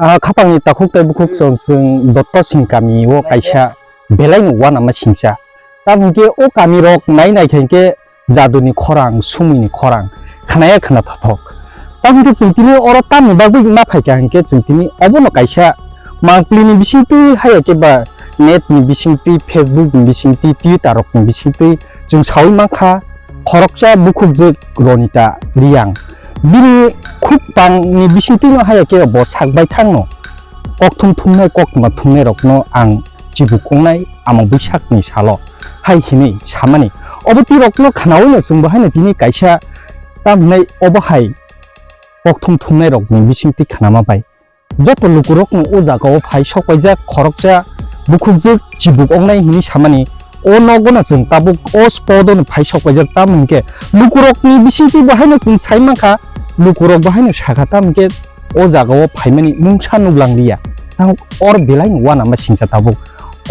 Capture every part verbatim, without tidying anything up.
Ah, khapangni takhuk tei bukhuk chwng, chwng Dotto Singh kami o kaisa belai no uanama singcha. Tamo hwnkhe o kami rok nai nai khe hwnkhe jaduni khorang, sumui ni khorang, khnaya khna thothok. Tamo hwnkhe chwng tini oro tamni bagwi ma phaikha hwnkhe chwng tini obono kaisa mangpli ni bisingtwi haya khe ba net ni bisingtwi, Facebook ni bisingtwi, Twitter rok ni bisingtwi chwng saui mankha khoroksa bukhukjwk Ronita Riyang. Bini khuk tang ni bisingtwi no haya khe bo sak bai thang no kokthum thumnai, koktwma thumnai rok no ang chibuk ongnai ama bwsakni salo hai hinwi samani. Obo twi rokno khnaui no chwng bo haino tini kaisa tam hinai obo hai kokthum thumnai rokni bisingtwi khnama bai joto lukurokno o jagao phai sokpaijak khoroksa bukhukjwk chibuk ongnai hinwi samani. O nogono chwng tabuk o spot-o phai sokpaijak, tamo hwnkhe lukurokni bisingtwi bo haino chwng sai mankha, lukurok bo haino sakha, tamo hwnkhe o jagao phaimani mungsa nuklang liya. Tamo or belai no uanama singcha tabuk.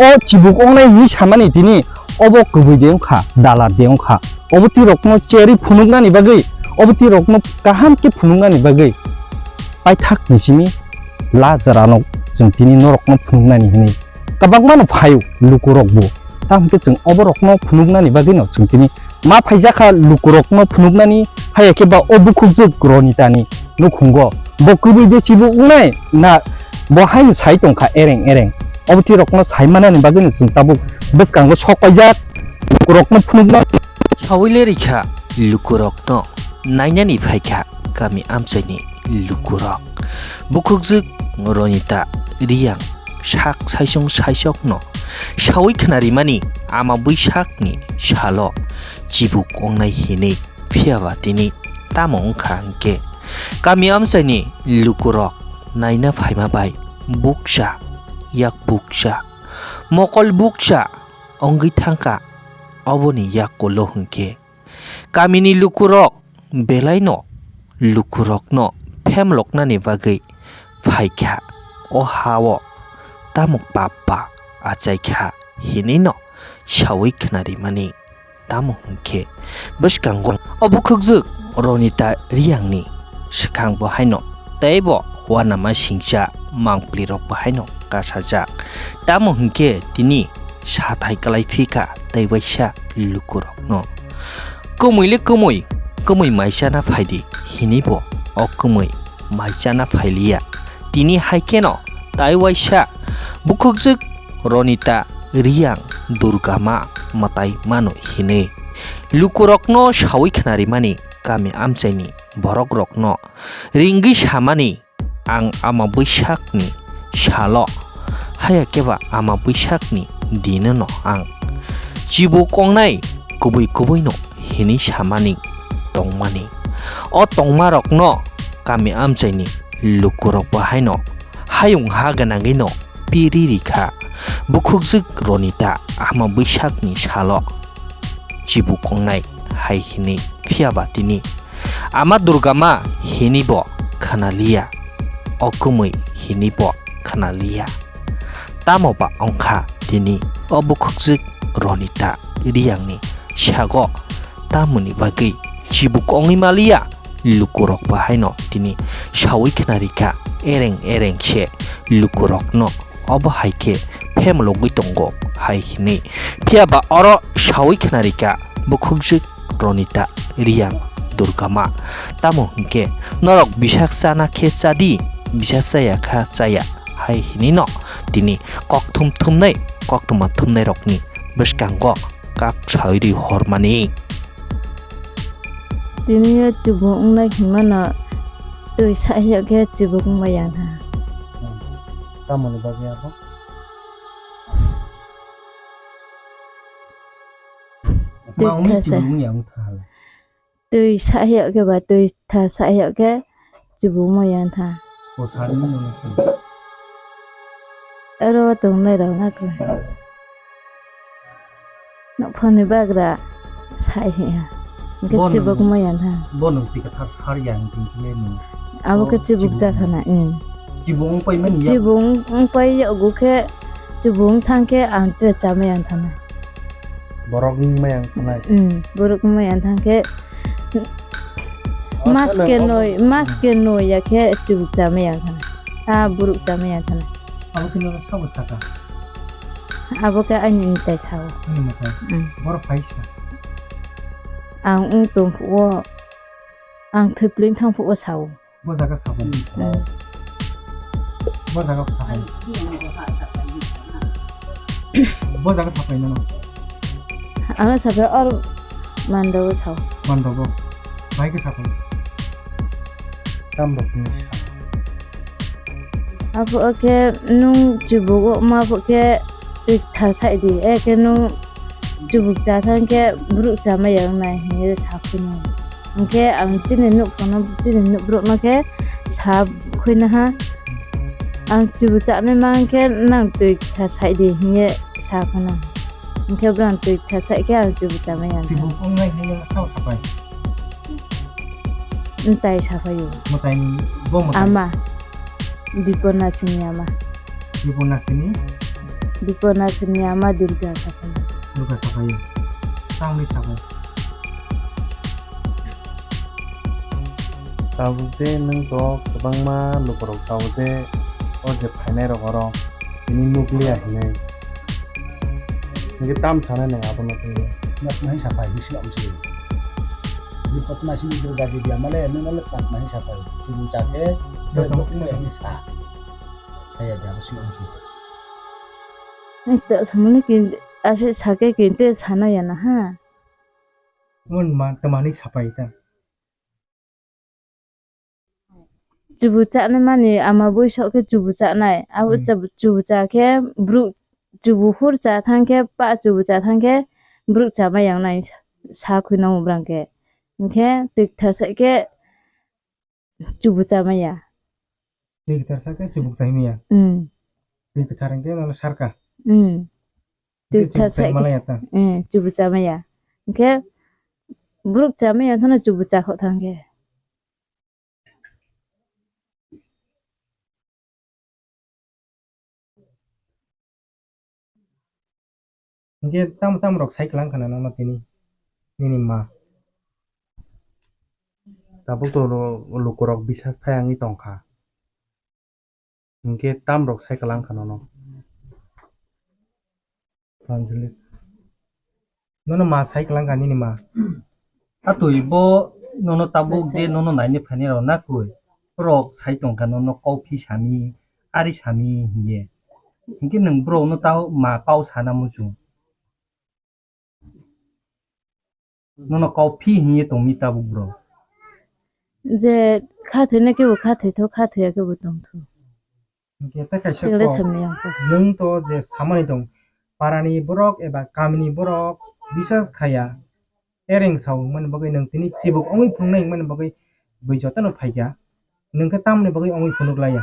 O chibuk ongnai hinwi samani tini obo kwbwi de wngkha, dalar de wngkha. Obo twi rokno cherwi phunuknani bagwi, obo twi rokno kaham khe phunuknani bagwi paithak ni simi la jora no chwng tini norokno phunuknani hinwi kwbangma no phaio lukurok bo. Tamo hwnkhe chwng obo rokno phunuknani bagwi no chwng tini ma phaijakha lukurokno phunuknani, haya khe ba o bukhukjwk Ronitani nukhungo bo kwbwi de chibuk wngnai na bo haino sai tongkha ereng ereng. Obo twi rokno sai manani bagwi no chwng tabuk bwskango sok paijak lukurokno phunukna. Saui le rikha lukurokno nainani phaikha kami amchaini lukurok. Bukhukjwk Ronita Riyang sak saisong saisokno saui khna rimani ama bwsakni salo chibuk ongnai hinwi. Phiya ba tini tamo wngkha hinkhe, kami amchaini lukurok naina phaima bai bukcha, yak bukcha, mokol bukcha wngwi thangkha. Oboni yak ulo hinkhe kamini lukurok belaino lukurokno phemloknani bagwi phaikha, o ha-o tamo pap ba achaikha hinwi no saui khna rimani. Tamo hwnkhe bwskango o bukhukjwk Ronita Riyangni swkang bo haino teibo uanama singcha mangpli rok bo haino kasajak. Tamo hwnkhe tini sathai kwlai phikha tei waisa lukurokno. Kwmwi le kwmwi, kwmwi mai chana phaidi hinwi bo o kwmwi mai chana phailiya. Tini hai kheno tai waisa bukhukjwk Ronita Riyang Durga ma mwtai mano hinwi lukurokno saui khna rimani kami amchaini borokrokno ringwi samani, ang ama bwsakni salo, haya khe ba ama bwsakni dinono ang chibuk ongnai kubui kubui no hinwi samani tongmani. O tongmarokno kami amchaini lukurok bo haino hayung ha gwnangwi no piri rikha. Bukhukjwk Ronita ama bwsakni salo chibuk ongnai hai hinwi, phiya ba tini ama Durga ma hinwi bo khna liya, o kwmwi hinwi bo khna liya. Tamo ba wngkha tini o bukhukjwk Ronita Riyangni sago tamoni bagwi chibuk ongwi maliya? Lukurok bo haino tini saui khna rikha, ereng ereng se lukurokno obo hai khe phemlogwi tongo hai hinwi. Phiya ba oro saui khna rikha bukhukjwk Ronita Riyang Durga ma. Tamo hwnkhe norok bisak chana khe chadi, bisak chaya kha chaya hai hinwi no tini kokthum thumnai, koktwma thumnai rokni bwskango kak saui rwi hormani. Tini o chibuk wngnai hinmano twi sahya khe chibuk wngmaya wngkha. Tamoni bagwi abo? Twi Ma wnwi thasa. Chibuk wngya wngkha hala. Twi sahya khe ba twi tha sahya khe chibuk wngmaya wngkha. O sari wngya wngkha. Aro tongnai rok na khe. Nokphani bagra sai hiya. Hingke chibuk maya tha. Bo nung twi kathar sar ya hingke hingke le nung. Abo ke chibuk ja thana, hmm. Chibuk wng pai mani ya. Chibuk wng pai yago khe, chibuk wng thang khe ang tre cha maya thana. Borok wng maya thana. Hmm, borok wng maya thang khe, mas ke noi, mas ke noi ya khe chibuk cha maya thana. Ah, buruk chamaya thana. Abo khe nono sabo saka? Abo khe ani mwtai sao. Ani mwtai? Mm. Borok phai sa? Ang wng tong phuo, ang thwiplwng thang phuo sao. Bo jaga sapai. Mm. Bo jaga sapai. Bo jaga sapai nono. Ano sapai or mando sao. Mando bo. Bai ke sapai. Tam rok ni. Abo ke nung chibugo ma bo ke twi tha sai di. E ke nung chubuk cha thang khe buruk cha ma yang nai hinwi sa phunu. Hwnkhe ang chini nuk phano, chini nuk borok no khe sa khwina ha. Ang chubuk cha nai ma hwnkhe nang twi kha sai di hinwi sa phano. Hwnkhe bwrang twi kha sai khe ang chubuk cha ma yang. Chibuk wngnai hinwi sa sapai. Mwtai sapai o. Mwtai ni bo mwtai. Ama. Biponasini ama. Biponasini? Biponasini ama Durga sapai. Durga sapai. Tamni sapai. Tabuk je nwng to kwbangma lukurok tabuk je o je phainai rok oro tini nukliya hinwi. Hwnkhe tam sanai nwng abono tini? Nok nai sapai hinwi swnam se. Bipotnasini Durga Devi amale nwng ale patma hinwi sapai. Chini chakhe, joto. Bokno hinwi sa. Saya dia besi besi. Ekta samani ki ase sake ki te sana ya na ha. Mon ma tamani sapai ta. Chubu chana mani ama bui sok khe chubu chanai. Abo. Hmm. Chubu, chubu cha khe bruk chubu hur cha thang khe pa chubu cha thang khe bruk cha ma yang nai sa khwi nang brang khe. Hwnkhe twi thasa khe chubu cha ma ya. Twi kwthar sa khe chubu cha ma ya. Hmm. Twi kwthar hwnkhe mano sarka. Hmm. Hwnkhe twi thasa khe. Chubu cha ma ya ta. Hmm, chubu cha ma ya. Hwnkhe bruk cha ma ya khana chubu cha kho thang khe. Hwnkhe tamo tamo rok sai kwlang khna nono tini nini ma? Tabuk to ro-, lukurok bisas thai wngwi tongkha. Hwnkhe tam rok sai kwlang kha nono. Translate. Nono ma sai kwlang kha nini ma? Atwi bo nono tabuk je nono naini phaini rok nakoi. Borok sai tongkha nono kau phi sami, ari sami hinye. Hinkhe nwng borok no tamo ma kau sana muchung. Nono kau phi hinye tongmi tabuk bro. Je kha thwina khe bo kha thwitho, kha thwiya khe bo tongtho. Hwnkhe tei kaisa kok, nwng to je samani tong, parani borok eba kamini borok bisas khaya, ereng sao hwnmani bagwi nwng tini chibuk wngwi phunuknai hwnmani bagwi bui jotono phaikha, nwng khe tamoni bagwi wngwi phunuk laiya?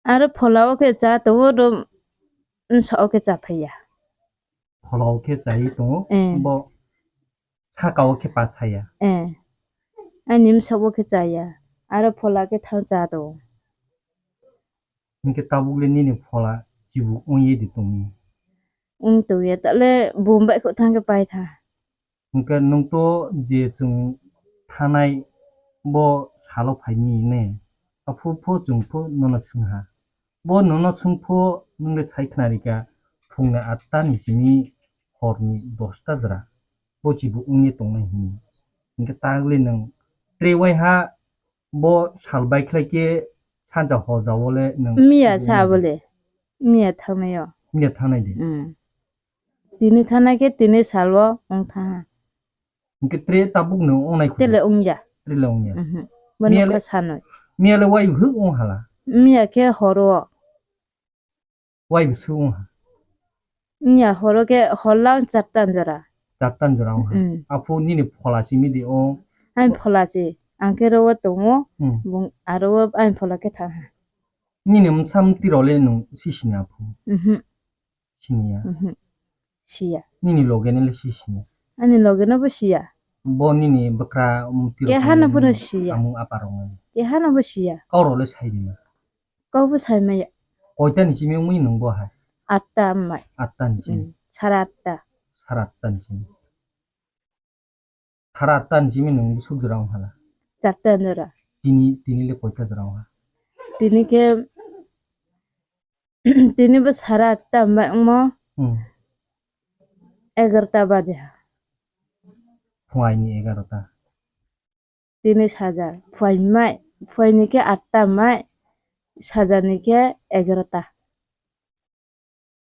Aro phola o khe cha tongo, ro bwsa o khe cha phaiya. Phola o khe chai tongo, eh, bo saka o khe pa saya. Eh. Ani bwsa o khe chaya. Aro phola khe thang cha tongo. Hinkhe tabuk le nini phola chibuk wngye de tongni? Wng tongya, tale bum bai kho thang khe pai tha. Hwnkhe nwng to je chwng thanai bo salo phaini ne, aphuru pho chwng pho nono swngha. Bo nono swngpho nwng le sai khna rikha phungni atta ni simi horni dosta jora bo chibuk wngwi tongnai hwnwi. Hwnkhe tagli nwng tre waiha bo sal bai khlai khe sanja hojao le nwng. Miya chibuk sa wngwi abo le. Miya thangnai o. Miya thangnai de. Mm. Tini thanai khe tini salo wng thanha. Hwnkhe tre tabuk no wngnai khudi. Tele wngya. Tre le wngya. Mhm. Miya le, wai bwswk wng hala? Miya khe horo. Wai bwswk wng ha? Miya horo khe hor lang chartan jora. Chartan jora wng ha. Mm. Aphuru nini phola simi di wng. Ani phola se. Ang khe rogo tongo. Mm. Bung aro ani phola khe thang ha. Nini msa mtwi rok le nwng si sini aphuru? Mhm. Siniya. Mhm. Siya. Nini loge no le si sini? Ani loge no bo siya. Bo nini bwkra, um, tiro. Keha no phano siya. Amung apa rok no. Keha no bo siya. Kau rok le sai di na? Kau bo sai maya. Koita ni simi wngwi nwng bo hai? Atta wngmai. Atta ni simi. Mm, sara atta. Sara atta ni simi. Sara atta ni simi nwng bwswk jora wng hala? Charta jora. Tini, tini le koita jora wng ha? Tini khe, tini bo sara atta wngma wngmo, hmm, egarota baje ha. Phuaini egarota. Tini saja. Phuai mai, phuaini khe atta mai, sajani khe egarota.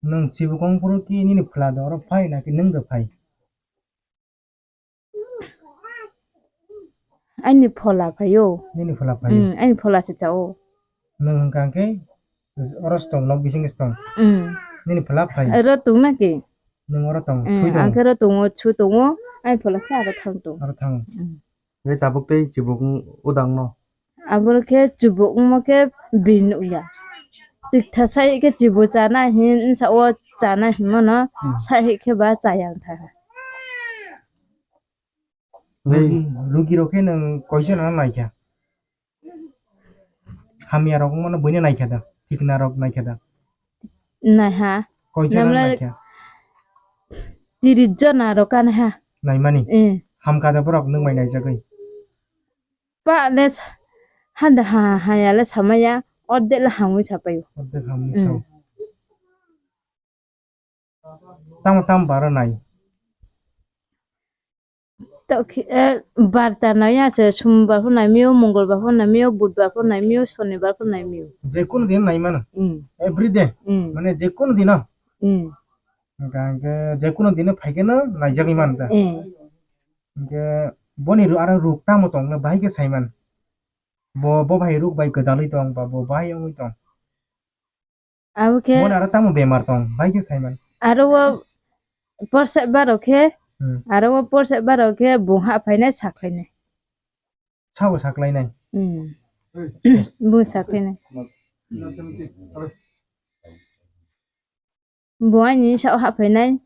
Nwng chibukong phuru ki nini phola do oro phai naki nwng do phai? Ani phola phaio. Nini phola phaio? Hmm, ani phola se chao. Nwng hwnkha khe oro se tong, nok bisingo se tong. Hmm. Nini phola phai? Oro tong na ki? Nwng oro tong, hmm, thwi tong. Ang khe oro tongo, chu tongo, ani phola khe aro thang tong. Aro thang. Hmm. Tei tabuk tei chibuk wng-, udang no? Aboro khe chibuk wngmo khe bini nukya. Twitha sai khe chibu chana hin, nsa o chana hinmano, hmm, sai khe ba chaya wngkha. Rugi, rugi rok khe nwng koichana naikha? Hamya rok wngmano buino naikha da? Thikna rok naikha da? Naiha. Koichana naikha? Tiris jona rok kanha. Naimani? Eh. Hamkha da borok nwng bai naijagwi? Pa le sa-, handa ha, haya le samaya, ordek le hamwi sapaio. Ordek hamwi sao. Mm. Tamo tamo baro nai? Tokhi, eh, barta nai ase, Sumbar pho nai mio, Mongolbar pho nai mio, Budbar pho nai mio, Sonibar pho nai mio. Jekunu din nai mano? Mm. Every day? Mm. Mane jekunu dino? Mm. Hwnkha hwnkhe jekunu dino phaikhe no naijagwi mano da? Eh. Hwnkhe boni ru-, aro ruk tamo tongno bahai khe saiman. Bo, bo bai ruk bai gwdalwi tong ba bo bahai wngwi tong. Abo khe. Boni aro tamo bemar tong bahai khe saiman. Aro o porsa barok khe, hmm, aro o porsa barok khe bung ha phainai sakhlainai. Sabo sakhlainai? Hmm. Bung sakhlainai. Bo ani sao haphainai,